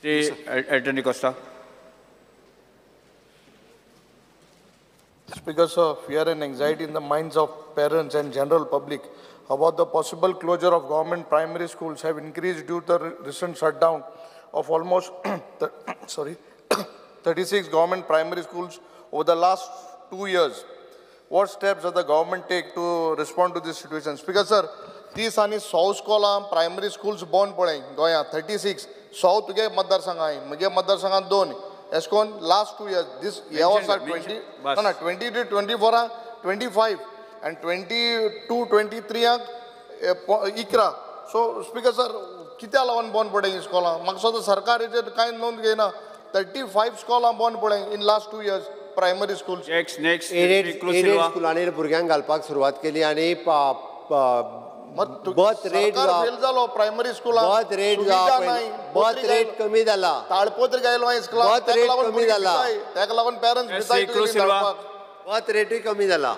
Shri Anthony Costa. Speaker sir, fear and anxiety in the minds of parents and general public about the possible closure of government primary schools have increased due to the recent shutdown of almost 36 government primary schools over the last 2 years. What steps does the government take to respond to this situation? Speaker sir, 30 आनी 100 स्कॉलां primary schools बंद पडले गोंयांत 36 100 तुगे मतदारसंघांत, म्हगे मतदारसंघांत 2 एशकोन last 2 years दीस ह्या वर्सा 20 ना 23 24 25 आनी 22 23 11. सो स्पीकर सर, कित्याक लागून बंद पडले ही स्कॉलां? म्हाका दिसता सरकार हेचेर कांय नोंद घेयना. 35 स्कॉलां बंद पडले in last 2 years primary schools. Next aided स्कुलांनी भुरग्यांक घालपाक सुरवात केली आनी बर्थ रेट फेल जालो प्रायमरी स्कुलांत, बर्थ रेट बर्थ रेट कमी जाला, ताळपत्र गायलो स्कुलांत, बर्थ रेट कमी जाला, ताका लागून पेरंट्स बर्थ रेटूय कमी जाला.